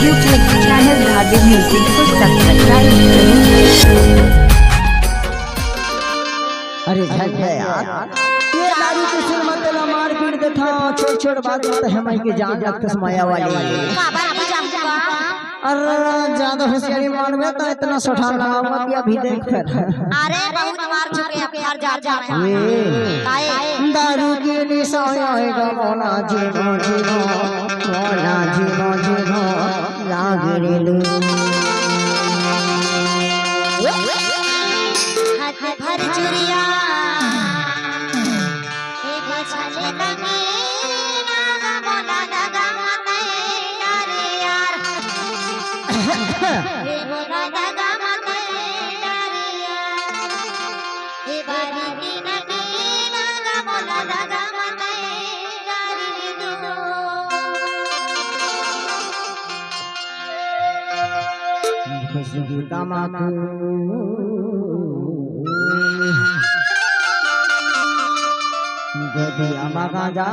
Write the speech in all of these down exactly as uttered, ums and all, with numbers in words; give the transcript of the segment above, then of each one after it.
YouTube channel Dhabi Music को subscribe करें। अरे झट है यार, ये दारू के सुर मत ला, मारपीट देता, छोट छोट बात मत है, मैं की जान लगत माया वाली। काबर की जान का? अरे ज्यादा होशियारी मारबे तो इतना सोटा लगाऊंगा कि अभी देख फिर। अरे बहुत मार चुके अब, हर जा जा। ये काहे? दारू के निशा आएगा मोला जीनो जीनो, मोला जीनो जीनो, लागे रे लू। हाथ भर चुरिया, ए बछले तंगे, नागा मोला दगा मत यार यार। ए मोला दगा मत यार यार। ए बारी दिन दिन नागा मोला दगा मत यार दो। खुशबू तमाकू गदिया मा गांजा,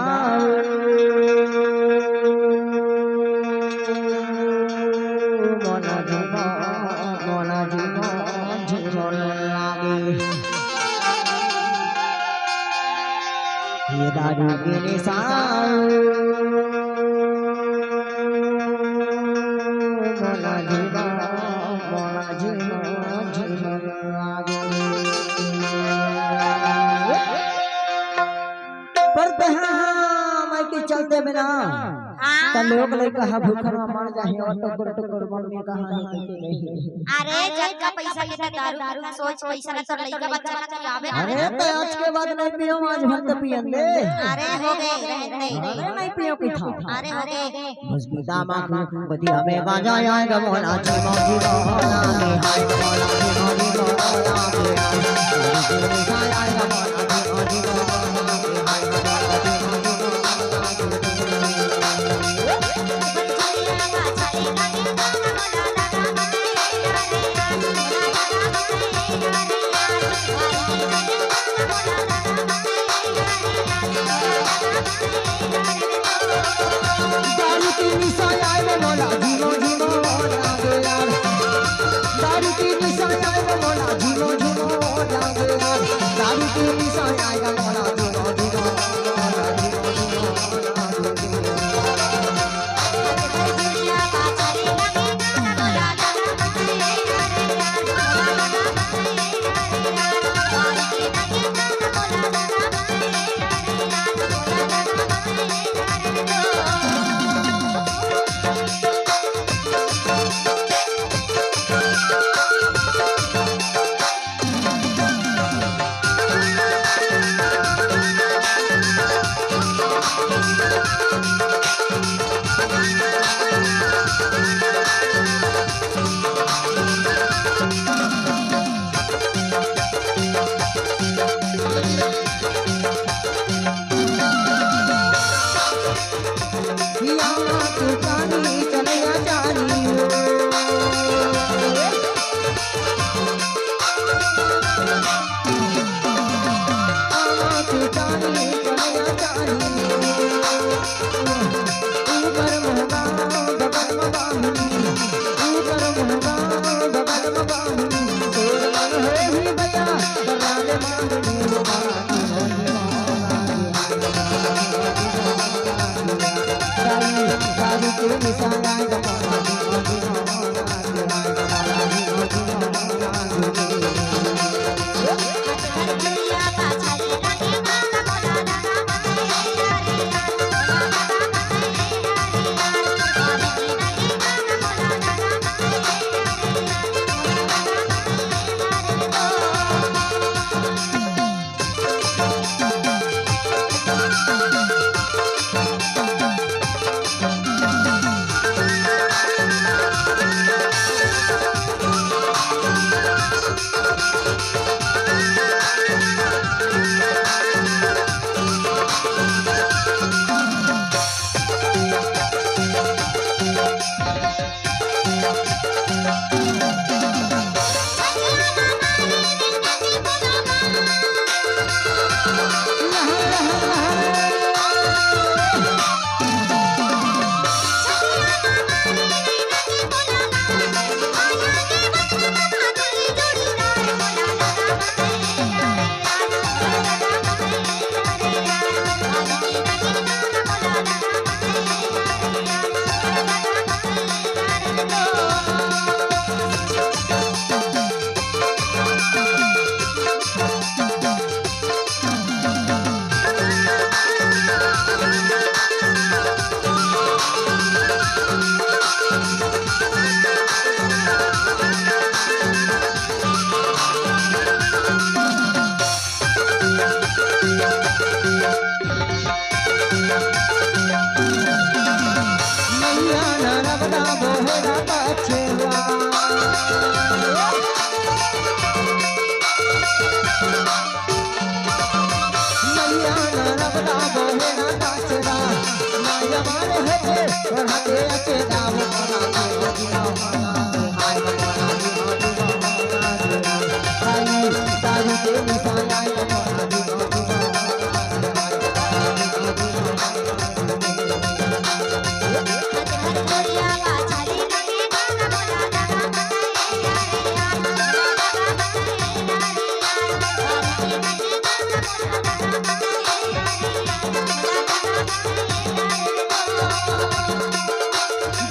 मोला जीवन, मोला जीवन, जीवन लागे। ये दारू के निशा, मोला जीवन, मोला जीवन, जीवन लागे। पर तहां मैं के चल देबे ना, हाँ। त लोग लइका ह भूखन म मर जाही अउ टुकुर टुकुर मन में कहा है कि नहीं। अरे जतका पैसा के त दारू के सोच, पैसा के तोर लइका बच्चा ला खियावे ना। अरे त आज के बाद नहीं पियो, आज भर त पियन दे। अरे हो गे, रहन दे। अरे नहीं पियो कि था। अरे हो गे। मुस्कुदा माखू बदी हमें गांजा आए गमोला जीवो जीवो ना दे हाय गमोला जीवो जीवो ना दे हाय। दारू के निशा आए रे मोला, जीनो जीनो लागे यार। दारू के निशा आए रे मोला, जीनो जीनो लागे यार। दारू के निशा आए रे मोला, जीनो जीनो लागे यार।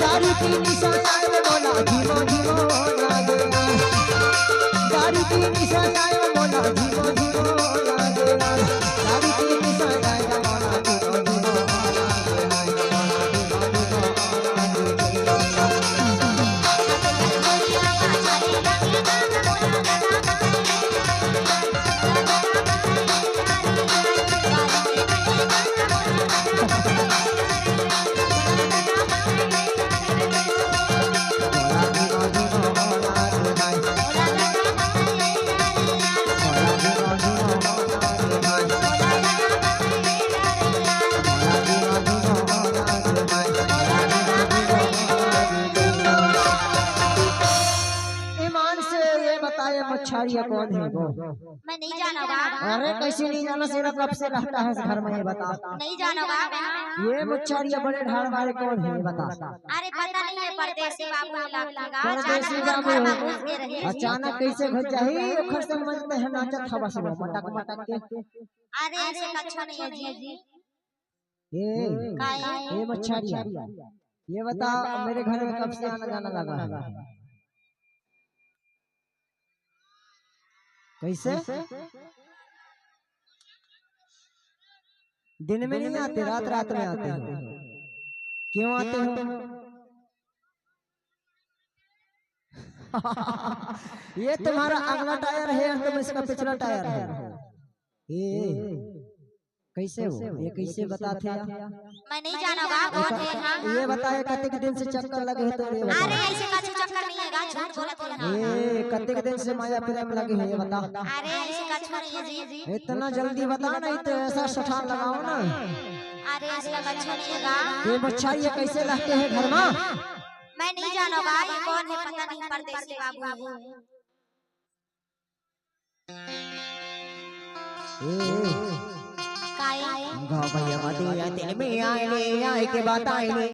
दारू पीनी सताए मोला धीमा धीमा लागे। दारू पीनी सताए मोला धीमा धीमा लागे। दारू पीनी सताए मोला धीमा धीमा लागे। ईमान से ये बताए, मच्छरिया कौन है वो? मैं नहीं जाना बा। अरे, कैसे नहीं जाना? सिर्फ कब से रहता है इस घर में, ये बता। नहीं जाना बा मैं। ये मच्छरिया बड़े ढाड़ मारे कौन है, ये बता। अरे, पता नहीं है, परदेसी बाबू लगता है। परदेसी बाबू। अचानक कैसे घुस जाही? ओखर से मन में है नाचत हवा से वो मटक मटक के। अरे, ऐसे कछु नहीं है जी। ए, काहे? ए मच्छरिया, ये बता, मेरे घर में कब से आना जाना लगा है? कैसे? दिन में नहीं आते, रात रात में आते हो। क्यों आते हो? ये तुम्हारा अगला टायर है, तुम इसका पिछला टायर है। ए, कैसे हो? ये कैसे बताते हैं? मैं नहीं जाना बा, कौन है? हाँ, ये बताए, कतेक दिन से चक्कर लगे है तो ये बता। अरे, ऐसे कछु चक्कर नहीं है गा, झूठ बोलत है ना। ए, कतेक दिन से माया प्रेम लगे है, ये बता। अरे, ऐसे कछु नहीं है जी। इतना जल्दी बता, नहीं तो ऐसा सठान लगाओ ना। अरे, ऐसा कछु नहीं है गा। ये बच्चा, ये कैसे रहते हैं घर में? मैं नहीं जाना बा, ये कौन है, पता नहीं, परदेसी बाबू है। ए, काहे? गाँव भैया मत आया, दिल में आए ले, आए के बात आए ले।